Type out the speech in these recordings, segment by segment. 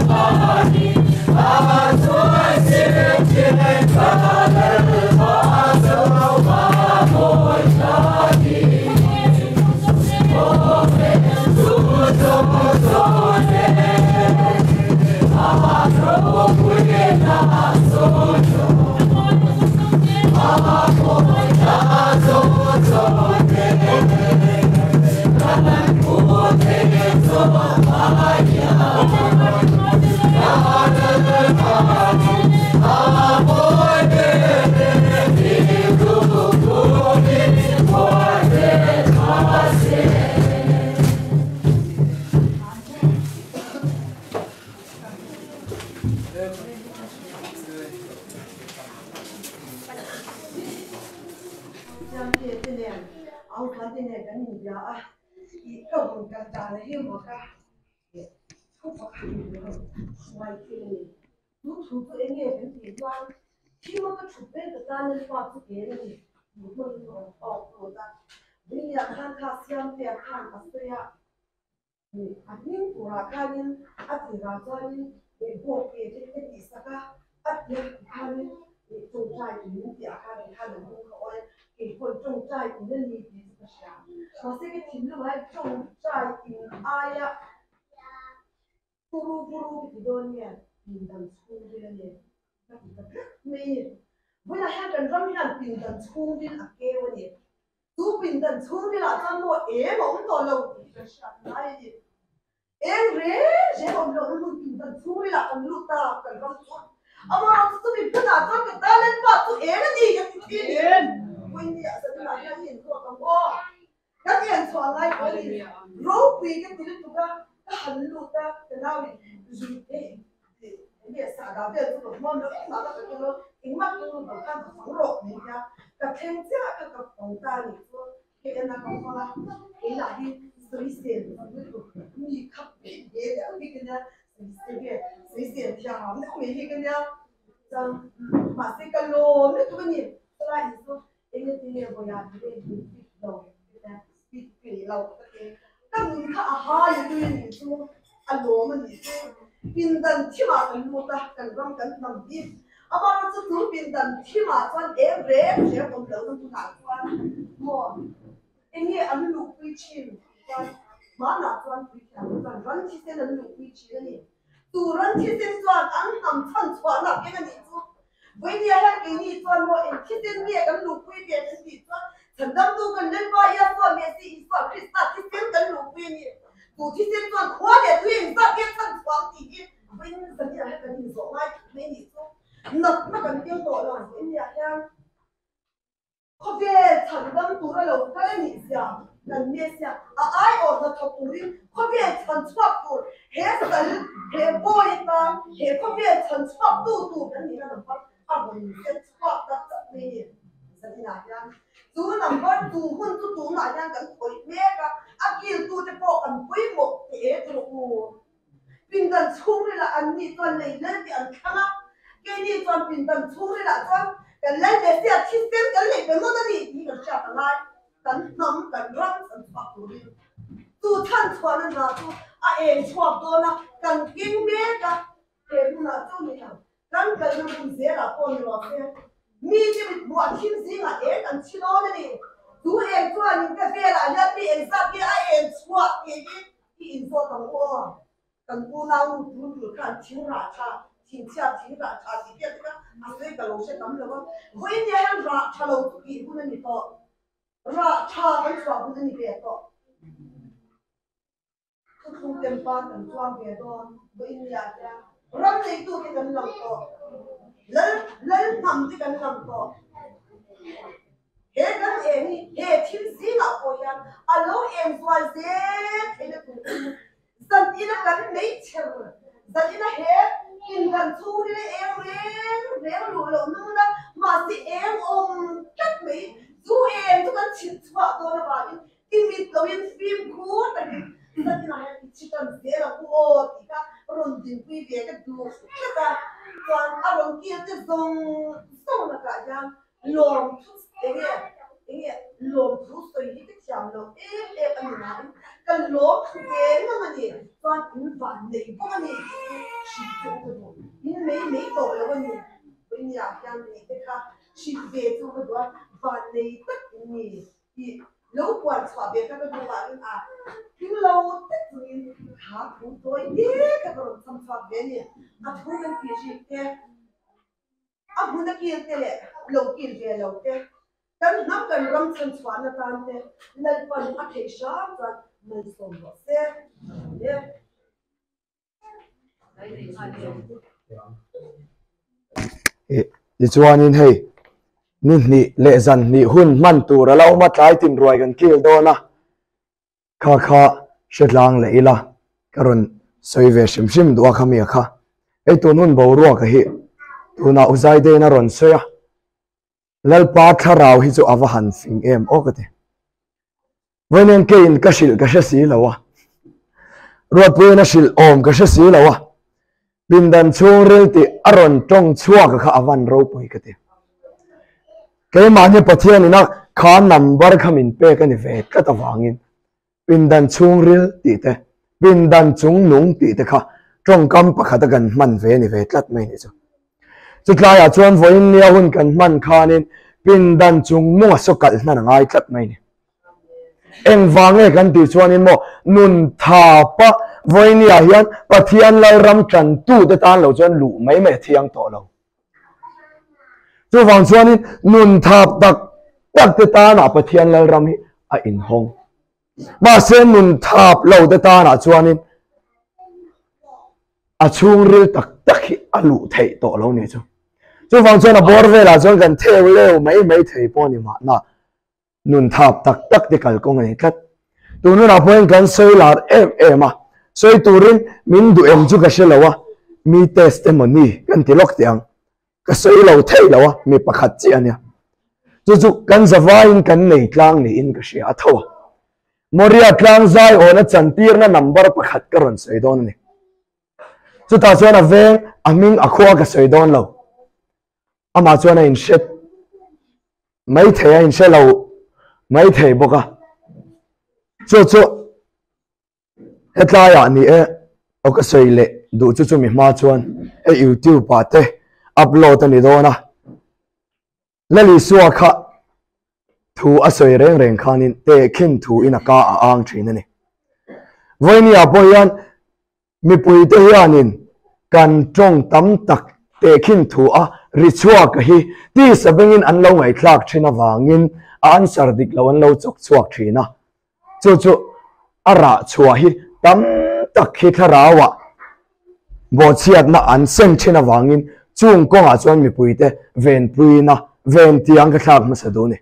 Amen. Siamte te nen Aupa te nen kan inbia a, ih ka hun kal dan a hi mak a, ih thu pakhat in rawn hruai thil a ni. Chu thu chu eng nge kan tih chuan thim a ka thut ber ka tan Lalpa chu ken a ni tih hmawlhin ka rawn tawk lut a, Veinia khan kha Siamtea khan a sawi a. A hming turah khanin a tirah chuanin bawk ke te ka tihsak a, a tir khanin tawngtai in tih ah khan tikhan an hung kha awi a, kei pawhin tawngtai in a ni tih chu ka hria. Mahse ka thinlung ah hian tawngtai in aia puru puru ka ti dawn nge pindan chhungril a ni ka ti ta vek mai a ni. Vawiinah hian kan ram hian pindan chhungril a keu a ni. Chu pindan chhungrilah chuan maw eng a awm tawh lo tih kan hriat ngai a ni. Eng reng reng awm lohna hmun pindan chhungrilah kan lut ta kan ram chu. Amaherawhchu chumi hmunah chuan ka talent pa chu eng a ni ka ti thin a ni. Vawinia zaninah hian i inzawt ang aw. Kan enchhuah ngai pawh a ni. Ropui ka ti lutuk a, ka han lut a, ka nauin zui theih Enge sahdah vel chu ka hmuam lo engmah ka keng lo, engmah keng lo bang khan ka fang rawh mai nia, ka thleng chiah kha ka fang ta nih chu ka en a ka fang a, keilah hi sawisel lutuk mi khap bik ve deuh hi ka nia, sawisel nge sawisel thiam deuh mai hi ka nia, chuan mahse ka lawm lutuk a ni, chulai in chu enge tinge vawiah ti ve min fit lo fit peih lo ka ti, ka nun kha a hai a tui a nih chu a lawm a nih chu pindan thimah kan lut a kan ram kan hnam bik amaherawh chu chu pindan thimah chuan eng reng reng awm lohna hmunah chuan maw enge an luhpui thin chuan hmanah chuan puithiam te chuan ran thisen an luhpui thin a ni. Tu ran thisen chuan an hnam chhan chhuahna keng a nih chu. Vawinia hian keini chuan maw eng thisen nge kan luhpui ve kan tih chuan chhandamtu kan Lalpa Yahshua Messi Isua Krista thisen kan luhpui a ni. Tu thisen chuan khua leh tui engzat nge chhan chhuah ang tih hi vawiin zaniah hian kan inzawh ngai thut mai a nih chu. Natna kan keng tawh lo vawinia hian. Khawvel chhan dam tura lo kal a nih zia kan Messia a aiawh hna thawk turin khawvel chhan chhuak tur he sal, he bawi atan he khawvel chhan chhuak tu tur kan nihna number a rawn set chhuak tak tak mai a ni. Zaninah hian chu number tu hun chu tunah hian kan khawih mek a, a kiltute pawh kan pawimawh teh e chu rawh u. Pindan chhungrilah an ni chuan lei lel tih an thlang a, keini chuan pindan chhungrilah chuan kan lal ve sia thisen kan lei pe ngawt a ni tih kan hriat a ngai. Kan hnam, kan ram chan chhuak turin chu chhan chhuahna hna chu a eng chhuak dawn a, kan keng mek a, he hmunah chu ni lo, kan kalna hmun zelah pawh ni rawh se, mite mit hmuah thim zingah eng an chhi dawn a ni. Chu eng chuanin ka velah hian mi engzat nge a eng chhuah tih hi I inzawt ang u aw, kan unau nu tun tur khan thing rah tha, thinchhia thing rah tha tih vel te kha a sawi ka lo hre tam lo a, vawiin hian rah tha lo chu tih hun a ni tawh, rah tha kan chhuah hun a ni ve tawh. Thuthlung tempa kan chuang ve dawn vawiin hian ram neitu te kan lang tawh, lal lal hnam te kan lang tawh. He kan eng hi he thil zingah pawh hian a lo eng zual zel theihna tur chu zanina kan hmeichher, zanina he indan chhungril eng reng reng luh loh nung na, mahse eng awm tlat mai chu eng chu kan chhit chhuah dawn avangin i mit loin fimkhur takin zanina hian i chhi tan zel ang u aw tih kha rawn dinpui ve ka duh tlat a, chuan a rawn kil te zawng zawng lakah hian Lawmthu enge enge lawmthu sawi hi ka thiam loh em em a ni nain ka lawmthu ve ngang a ni chuan in van nei bawk a ni tih hi hrilh chu ka duh. In mei. mai tawh lo a ni. Vawinia hian tih te kha hrilh ve chu ka duh a, vannei tak in ni tih lo puan chhuah ve kha ka duh vangin a tling lo tak chungin kha thu tawi te kha ka rawn cham chhuak ve a ni. A thu kan tih rik te, a hmun a kil te leh lo kil ve lo te, kan hnam kan ram chhan chhuahna tan te Lalpan a theih hram chuan malsawm rawh se. Amen. Tichuanin hei ni hnih leh zan hnih hun hman tur a lo awm a, tlai tin ruai kan kil dawn a, kha kha hre tlang leh ila ka rawn sawi ve hrim hrim duh a kha mi a kha. Hei tun hun boruak a hi tunah Uzaidena rawn sawi a. Lalpa thlarau hi chu a va han fing em aw ka ti. Vawiin keiin ka hrilh ka hre si lo a, Ruatpuiin a hrilh awm ka hre si lo a, pindan chhungril tih a rawn tawng chhuak kha a van ropui ka ti. Keimahni Pathianin a kha number kha min pek a ni ve tlat avangin Pindan chhungril tih te, pindan chungnung tih te kha tawngkam pakhata kan hman ve ni ve tlat mai ni chu. Chutlaiah chuan vawiin nia hun kan hman khanin pindan chungnunga saw kalh hnan a ngai tlat mai ni. Engvang nge kan tih chuanin maw nun thapa vawiin-ah hian Pathian Lalram tantute tan lo chuan luh mai mai a thiang tawh lo. Chuvang chuanin nun thap tak tak te tanah Pathian Lalram hi a inhawng. Mahse nun thap lo te tanah chuanin a chhungril tak tak hi a luh theih tawh lo nih chu. Chuvang chuan a bawr velah chuan kan theu leu mai mai thei pawh a ni mahna. Nun thap tak tak te kalkawng a ni tlat. Tun hunah pawhin kan sawi lar em em a, sawi turin min duh em chu ka hre lo a, mi test emaw ni kan ti lawk teh ang. Ka sawi lo theih lo a, mi pakhat chiah a nia. Chu chu kan zavaiin kan nei tlang niin ka hria a tho a. Moria tlang zaiawna chantirna number pakhat ka rawn sawi dawn a ni. Chutah chuan a veng, a hming, a khua ka sawi dawn lo. Amah chuan a inhre mai thei a, inhre lo mai thei bawk a. Chu chu hetlaiah ni e, aw ka sawi leh duh chu chumi hma chuan hei YouTube ah te upload a ni dawn a. Lalisua kha thu a sawi reng reng khanin tehkhin thu in a ka a ang thin a ni. Vawinia pawh hian Mipuite hianin kan tawng tam tak tehkhin thu a ri chhuak hi tisa bengin an lo ngaihthlak thin avangin a answer dik lo an lo chawk chhuak thin a. Chu chu a rah chhuah hi tam tak hi thlarauah bawhchhiatna an sem thin avangin chung kawngah chuan mipuite venpuina ventiang ka thlak hmasa duh a ni.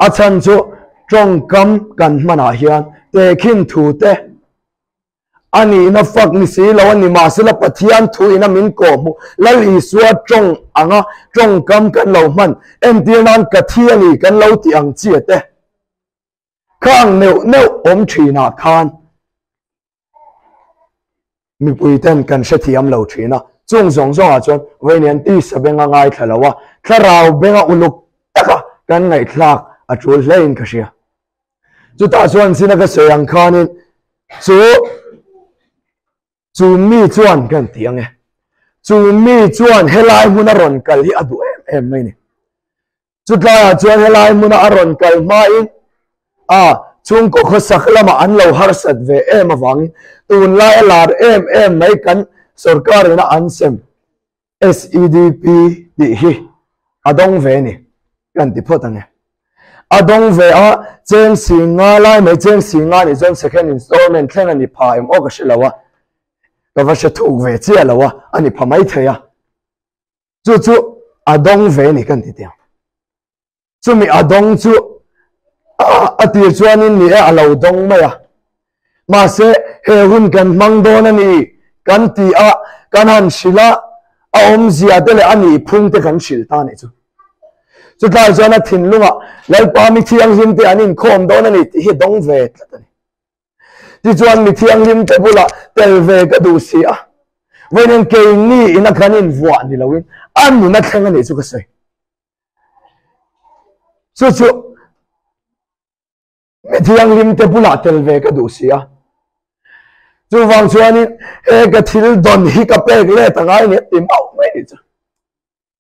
A chhan chu tawngkam kan hmanah hian tehkhin thu te a nihna fak ni si lo a ni. Mahsela Pathian thu ina min kawhhmuh Lal Isua tawng anga tawngkam kan lo hman entir nan ka thi a ni kan lo tih ang chi te khang neuh neuh awm thinah khan Mipui ten kan hrethiam lo thin a, chung zawng zawngah chuan vawiin tisa benga ngaithla lo a, thlarau benga uluk taka kan ngaihthlak a tul hlein ka hria. Chutah chuan zina ka sawi ang khanin chu chu mi chuan kan ti ang e, chu mi chuan helai hmuna rawn kal hi a duh em em mai ni. Chutlaiah chuan helai hmuna a rawn kal hmain a chhungkaw khawsak lamah an lo harsat ve em avangin tunlai a lar em em mai kan sorkar ina an sem SEDP tih hi a dawng ve a ni kan ti phawt ang e. A dawng ve a, cheng si nga lai mai cheng si nga nih chuan second installment thleng a ni pha em aw ka hre lo a, ka va hre thuk ve chiah lo a, a ni pha maithei a. Chu chu a dawng ve ni kan ti teh ang. Chumi a dawng chu a tir chuanin ni e a lo dawng mai a. Mahse he hun kan hmang dawn a ni kan ti a, kan han hrilh a, a awmzia te leh a nihphung te kan hrilh ta nih chu. Chutlai chuan a thinlungah Lalpa mi thianghlim te an inkhawm dawn a ni tih hi dawng ve tlat a ni. Tichuan mi thianghlim te bulah tel ve ka duh si a, vawiin keini ina kan invuah ni loin a nuna thleng a nih chu ka sawi. Chu chu mi thianghlim te bulah tel ve ka duh si a. Chuvang chuanin he ka thil dawn hi ka pek let a ngai ni a ti mauh mai ni chu.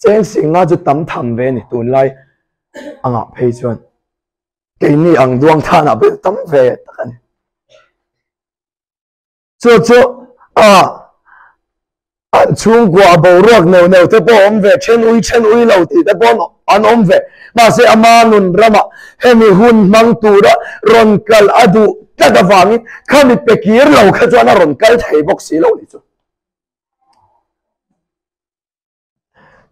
Cheng singa chu tam tham ve ni tunlai angah phei chuan keini ang duang thanah pawh tam ve tak a ni. Chu chu a an chhungkua a boruak neuh neuh te pawh awm ve, then ui then ui lo tih te pawh an awm ve. Mahse ama nun ramah hemi hun hmang tura rawn kal a duh tlat avangin khami pe kir lo kha chuan a rawn kal thei bawk si lo ni chu.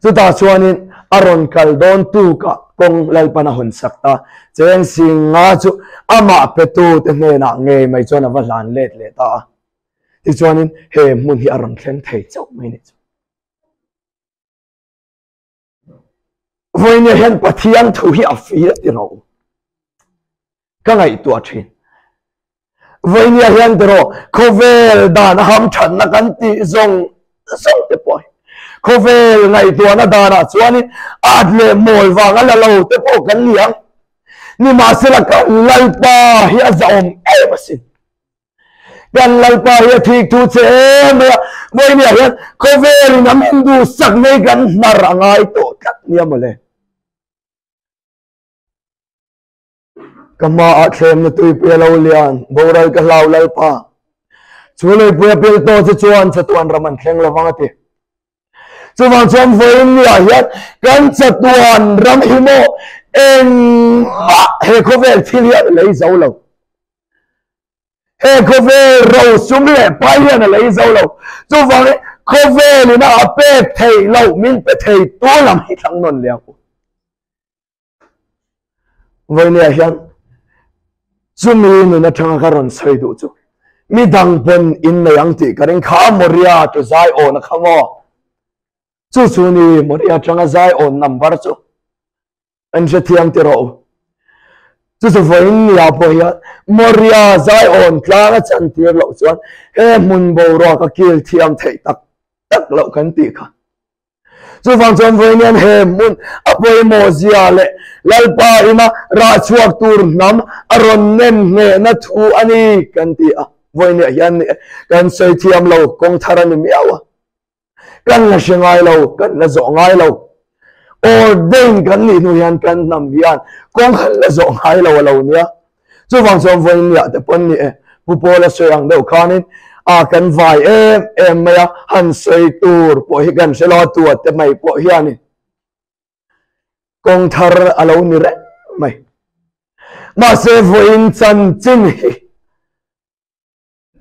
Chutah chuanin a rawn kal dawn tukah kawng Lalpan a hawn sak ta. Cheng Singa chu amah petute hnenah ngei mai chuan a va hlan let leh ta a. Tichuanin he hmun hi a rawn thleng thei chauh mai ni chu. Vawinia hian Pathian thu hi a fir ti rawh u. Ka ngaihtuah thin. Vawinia hian tiraw khawvel dan a hamthatna kan tih zawng zawng te pawh hi khawvel ngaihtuahna danah chuanin at leh mawl vang a la lo te pawh kan ni ang. Nimahsela kan Lalpa hi a zahawm em asin. Kan Lalpa hi a thik thu che em mai a, vawinia hian khawvelin a min duhsak nei kan hnar a ngai tawh tlat nia mawle. Ka hmaah thlemna tuipui a lo lian, boral ka hlau Lalpa. Chu leipui a pil tawh che chuan chatuan ram an thleng lovang a ti. Chuvang chuan vawiin niah hian kan chatuan ram hi maw engmah he khawvel thil hian a lei zo lo. He khawvel rosum leh pai hian a lei zo lo. Chuvangin khawvelin a pek theih loh min pe thei tu lam hi thlang nawn leh ang u. Vawinia hian chumi nun atanga ka rawn sawi duh chu mi dang pawn in nei ang tih ka ring kha Moria to Zion a kha maw chu chu ni Moria atanga Zion number chu an hrethiam ti rawh u chu chu vawiin nia pawh hian Moria Zion tlang a chan tir loh chuan he hmun boruak a kil thiam theih tak tak loh kan tih kha Chuvang chuan vawiin he hmun a pawimawh zia leh Lalpa ina rah chhuak tur hnam a rawn nem hnehna thu a ni kan ti a. Vawiinah hian kan sawi thiam lo kawng thar a ni miau a. Kan la hre ngai lo, kan la zawh ngai lo. Ordain kan nih hnu hian kan hnam hian kawng kan la zawh ngai lo a lo nia. Chuvang chuan vawiinah te pawn ni e, Pu Paula sawi ang deuh khanin a kan vai em em mai a, han sawi tur pawh hi kan hre lo a, tua te mai pawh hianin kawng thar a lo ni reng mai. Mahse vawiin chanchin hi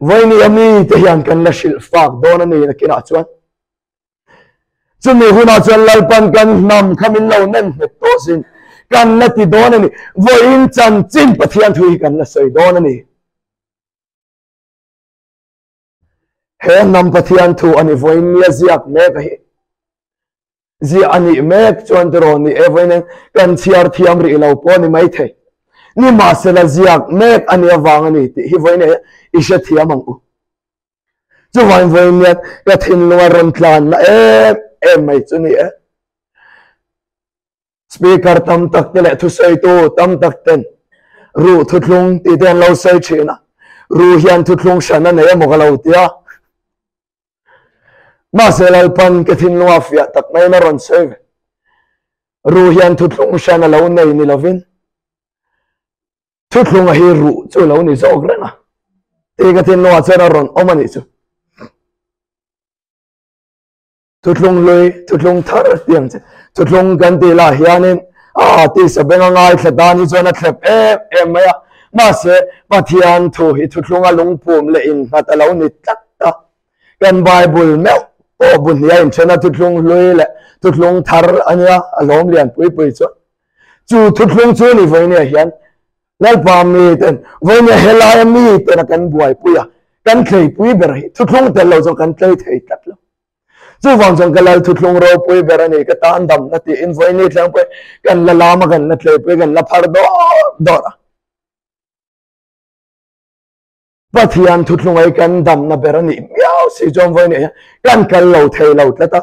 vawiin i ami te hian kan la hrilh fak dawn a ni nakinah chuan. Chumi hunah chuan Lalpan kan hnam kha min lo nem nghet tawh sin, kan la ti dawn a ni. Vawiin chanchin Pathian thu hi kan la sawi dawn a ni. He hnam Pathian thu a ni vawiin nia ziak mek a hi. Ziah a nih mek chuan tiraw ni e vawiin kan chhiar thiam rih lo pawh a ni maithei. Nimahsela ziak mek a nih avang a ni tih hi vawiin i hrethiam ang u. Chuvain vawiin hian ka thinlung a rawn tlan na em em mai chu ni e. Speaker tam tak te leh thusawitu tam tak ten ruh thuthlung tih te an lo sawi thin a, ruh hian thuthlung hran a nei emaw ka lo ti a. Mahse Lalpan ka thinlung a fiah tak maiin a rawn sawi ve. Ruh hian thuthlung hran a lo nei ni lovin Thuthlunga hi ruh chu lo ni zawk reng a, tih ka thinlungah chuan a rawn awm a nih chu. Thuthlung hlui, thuthlung thar tih ang che. Thuthlung kan tih lah hianin a tisa benga ngaithla tan hi chuan a thlep em em mai a. Mahse, Pathian thu hi thuthlunga lungphum leh innghat a lo ni tlat a. Kan Bible meuh pawh bu hnia inthena thuthlung hlui leh thuthlung thar a nia, a hlawm lian pui pui chuan. Chu thuthlung chu ni vawinia hian Lalpa mi ten vawinia helaia mi tena kan buaipui a, kan tleipui ber hi thuthlung tel lo chuan kan tlei thei tlat lo. Chuvang chuan ka lal thuthlung ropui ber a ni, ka tan damna tiin vawini thlengpui kan la lam a, kan la tleipui, kan la phar dawr dawr a. Pathian thuthlung ei kan damna ber a nih miau si chuan vawiin hian kan kal lo thei lo tlat a.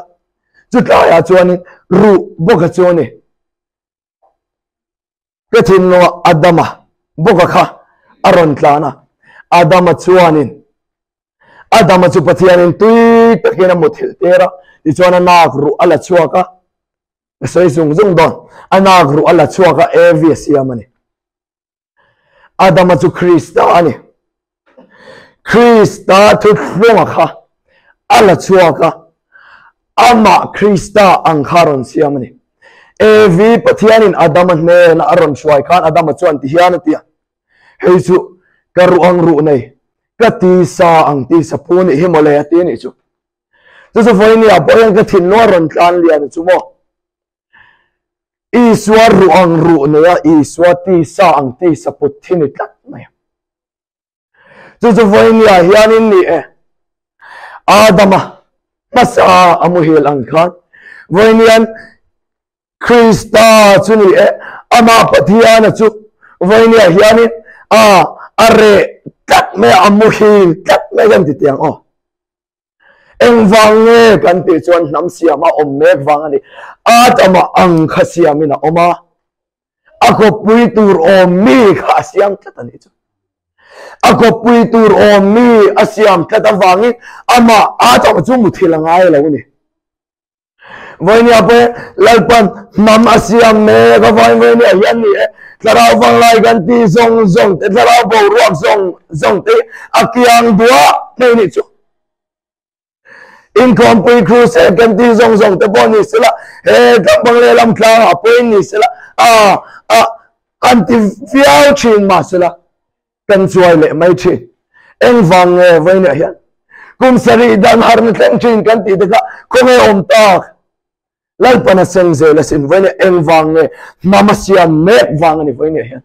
Chutlaiah chuanin ruh bawka chu a ni. Ka thinlungah Adama bawka kha a rawn tlan a, Adama chuanin. Adama chu Pathianin tui takin a muthilh tir a, tichuan a nak ruh a la chhuak a, ka sawi zung zung dawn, a nak ruh a la chhuak a, Evi a siam a ni. Adama chu Krista a ni. Krista thuthlunga kha a la chhuak a, amah Krista ang kha a rawn siam a ni. Evi Pathianin Adama hnena a rawn hruai khan Adama chuan ti hian a ti a, Hei chu ka ruh ang ruh nei, ka tisa ang tisa pu nih hi mawle a ti a nih chu. Chu chu vawinia pawh hian ka thinlung a rawn tlan lian a chu maw. Isua ruh ang ruh nei a, Isua tisa ang tisa put thi ni tlat mai a. Chu chu vawinia hianin ni e, Adama hmasa a muhil ang khan vawiinian Krista chu ni e, amah Pathiana chu vawinia hianin a a reh tlat mai a, a muhil tlat mai kan ti tiang aw. Engvang nge kan tih chuan hnam siam a awm mek vang a ni. Adama ang kha siamin a awm a, a kawppui tur awm mi kha a siam tlat a nih chu. A kawppui tur awm mi a siam tlat avangin amah Adama chu muthilh a ngai lo a ni. Vawinia pawh Lalpan hnam a siam mek a, vawiin vawinia hian ni e, thlarau vanglai kan tih zawng zawng te, thlarau boruak zawng zawng te hi a kiang duah mai nih chu. Inkhawmpui crusade kan tih zawng zawng te pawh ni sela, he tlangpang lehlam tlangah pawhin ni sela, a a an ti viau thin mahsela, Kan chuai leh mai thin. Engvang nge vawiinah hian kum sarih dan harna thleng thin kan tih te kha khawnge awm tak? Lalpan a seng zel asin vawiinah engvang nge hnam a siam mek vang a ni vawiinah hian.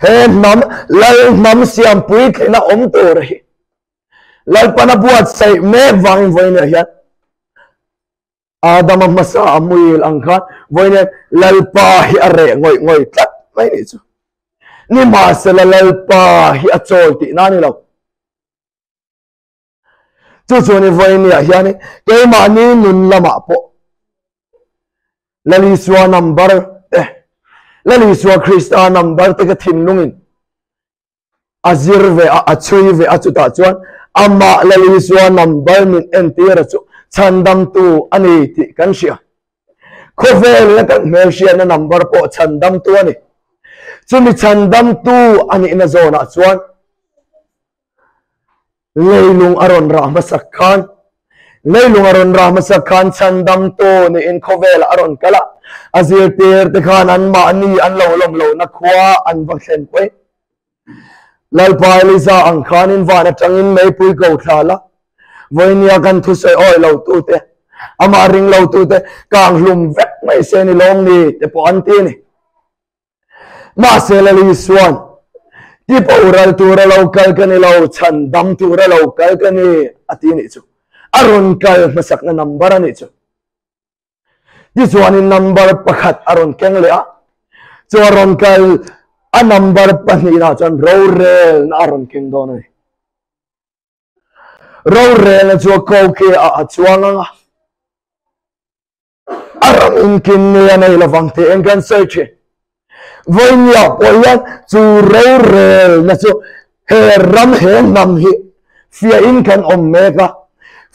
He hnam Lal hnam siam puitlina awm tur hi Lalpan a buatsaih mek vangin vawiinah hian Adama hmasa a muil ang khan vawiin Lalpa hi a reh ngawih ngawih tlat mai nih chu. Nimahsela Lalpa hi a chawl tihna a ni lo. Chu chuan i vawiin hian keimahni nun lamah pawh Lal Isua number te, Lal Isua Krista number te ka thinlungin a zir ve a, a chhui ve a, chutah chuan amah Lal Isua number min entir a chu chhandamtu a ni tih kan hria. Khawvelna kan hmelhriatna number pawh chhandamtu a ni. Chumi chhandamtu a nihna zawnah chuan leilung a rawn rah hmasak khan leilung a rawn rah hmasak khan chhandamtu niin khawvelah a rawn kal a, a zirtir te khan anmahni an lo lawm lohna khua an va thlen pawih. Lalpa Eliza ang khanin van atangin meipui ko thla la, vawinia kan thusawi awi lo tute, amah ring lo tute kang hlum vek mai se ni lawm ni te pawh an ti a ni. Mahse Lali Isuan, Ti boral tura lo kal ka ni lo, chhan dam tura lo kal ka ni a ti nih chu. A rawn kal hmasakna number a nih chu. Tichuanin number pakhat a rawn keng leh a, chu a rawn kal a number pahnihna chuan rorelna a rawn keng dawn a ni. Rorelna chu a ko ke ah a chuang ang a. A ram inkin ni a nei lovang tih eng kan sawi thin. Vawinia pawh hian chu rorelna chu he ram he hnam hi fiahin kan awm mek a.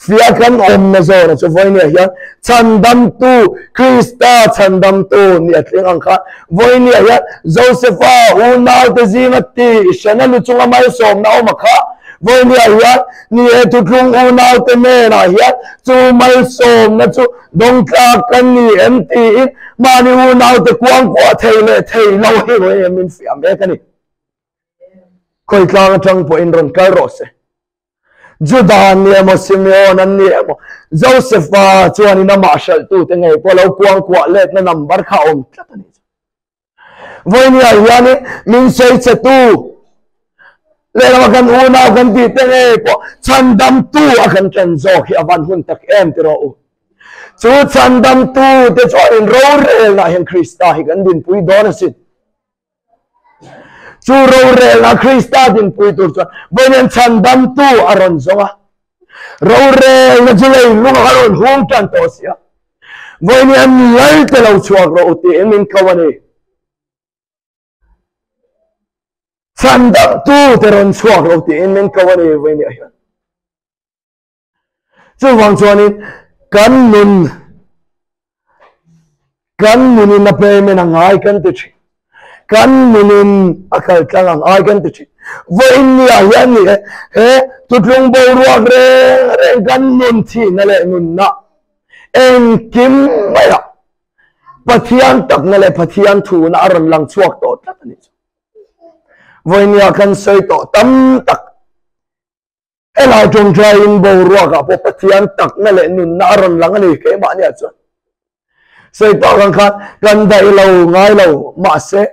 Fia kan awmna zawna chu vawinia hian chhandamtu Krista chhandamtu ni a thleng ang khan vawinia hian Josepha unaute zinga tih hrena lu chunga malsawmna awm a kha Vawinia hian ni e thuthlung unaute hnenah hian chu malsawmna chu dawngtlak kan ni em tiin mahni unaute kuangkuah thei leh thei lo hi vawiin hian min fiah mek a ni. Khawitlang atang pawhin rawn kal rawh se. Juda an ni emaw Simeon an ni emaw Josepha chuanin amah hralhtute ngei pawh lo kuangkuah letna number kha a awm tlat a ni. Vawinia hianin min sawi che tu lehlam a kan unau kan tih te ngei pawh chhandamtu a kan ṭan zawk hi a van hun tak em ti rawh u. Chu chhandamtu te chuanin rorelna hian Krista hi kan dinpui dawn asin. Chu rorelna Krista dinpui tur chuan vawiin chhandamtu a rawn zawng a. Rorelna chu leilung a rawn hung tan tawh si a. Vawiin an lal te lo chhuak rawh u tiin min ko a ni. Chhandamtu te rawn chhuak lo tiin min ko a ni vawiin ah hian. Chuvang chuanin kan nun kan nunin a payment a ngai kan ti thin. Kan nunin a kal tlang ang ai kan ti thin. Vawiin ni ah hian ni e, he thutlung boruak reng reng kan nun thihna leh nunna engkim maiah Pathian takna leh Pathian thuna a rawn lang chhuak tawh tlat a nih chu. Vawinia kan sawi tawh tam tak helai tawngtaiin boruakah pawh Pathian takna leh nunna a rawn lang a ni keimahniah chuan. Sawi tawh ang khan kan daih lo ngai lo mahse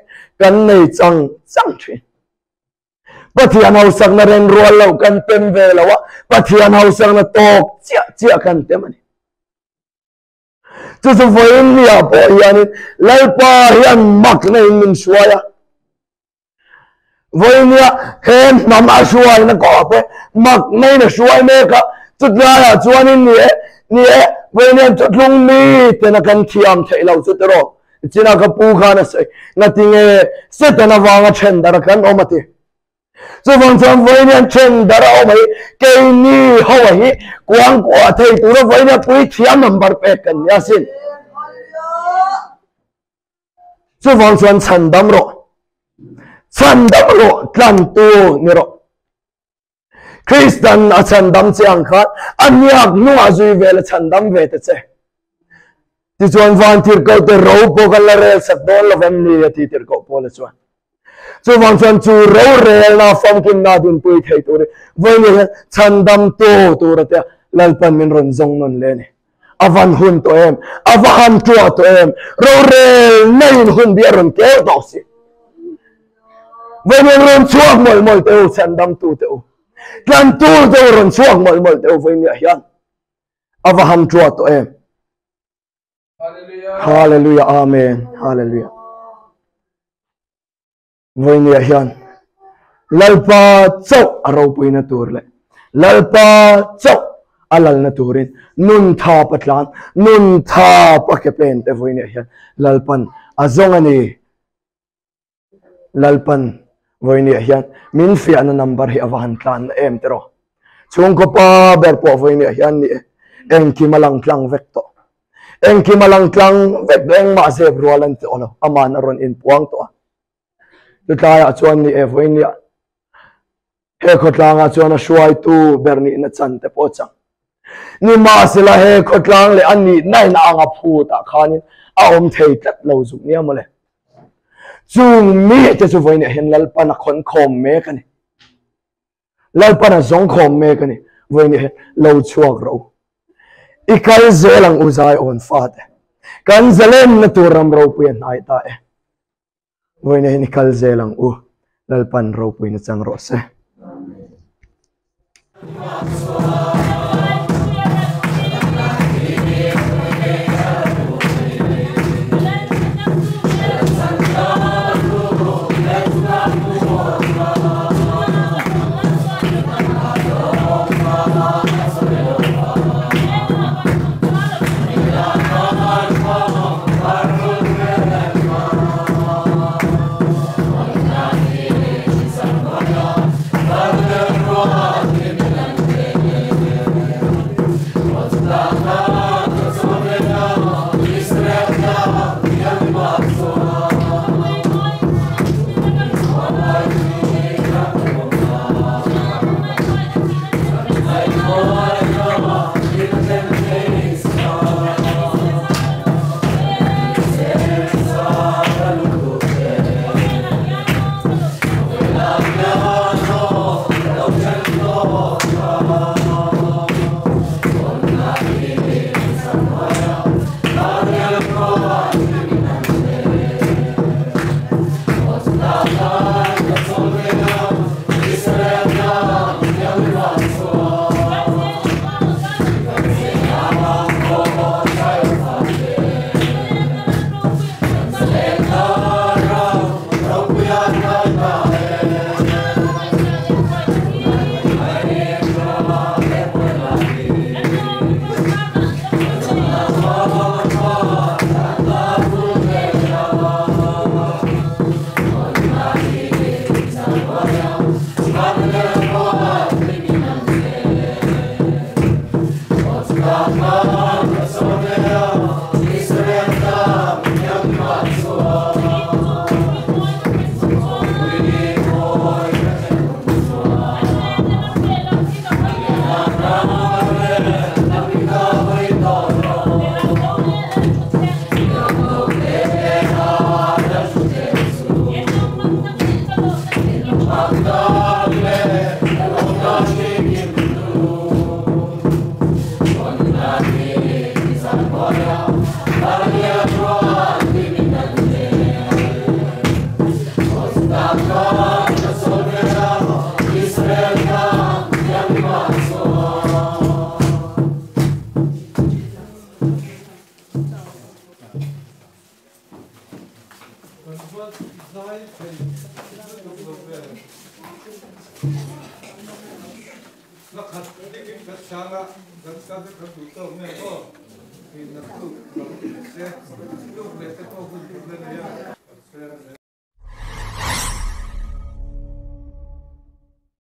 kan nei chang chang thin. Pathian hausakna reng rual lo kan tem ve lo a, Pathian hausakna tawk chiah chiah kan tem a ni. Chu chu vawiin niah pawh hianin Lalpa hian makna in min hruai a. Vawiin nia he hnam a hruaina kawh te makna in a hruai mek a. Chutlaiah chuanin ni e, ni e, vawiin hian chawthlung mi tena kan thiam theih lo chu tiraw. China ka pu khan a sawi, ngatinge Satan avanga then dar kan awm a ti. Chuvang chuan vawiin hian then dar a awm a hi, keini ho a hi kuang kuah thei tura vawiin hian puithiam number pek kan ni asin. Chuvang chuan chhan dam rawh, chhan dam rawh tlantu ni rawh. Kristan a chhan dam che ang khan a hniak hnungah zui vel a chhan dam ve ta che. Tichuan van tirhkoh te ro pawh kan la rel sak dawn lo vem ni a ti tirhkoh Paula chuan. Chuvang chuan chu rorelna famkimna dinpui thei turin vawiin hian chhandamtu tura te Lalpan min rawn zawng nawn le a ni. A van hun tawh em? A va han ṭuah tawh em? Rorelna in hun bi a rawn kel tawh si. Vawiin hian rawn chhuak mawlh mawlh teh u, chhandamtu teh u. Tlantu teh u rawn chhuak mawlh mawlh teh u vawiin hian. A va han ṭuah tawh em? Hallelujah Amen Hallelujah Vawinia hian Lalpa chauh a ropuina tur leh Lalpa chauh a lalna turin nun tha patlan nun tha pa ke pen te vawinia hian Lalpan a zawng a ni Lalpan vawinia hian min fiahna number hi a va han tlan na em tiraw. Chhungkaw pa ber pawh vawinia hian ni e, engkim a lang tlang vek tawh. Engkim a lang tlang vek tawh, engmah zep rual an ti aw lo, aman a rawn inpuang tawh a. Chutlaiah chuan ni e vawinia He khawtlangah chuan a hruaitu ber nihna chan te pawh a chang. Nimahsela he khawtlang leh a nihna in a ang a phutah khanin a awm thei tlat lo zuk nia mawle. Chung mite chu vawiinah hian Lalpan a khawn khawm mek a ni. Lalpan a zawng khawm mek a ni. Vawiinah hian lo chhuak rawh u. I kal zel ang u Zion fate. Kan zalenna tur ram ropui a hnai ta e. Vawiin hian i kal zel ang u. Lalpan ropuina chang rawh se.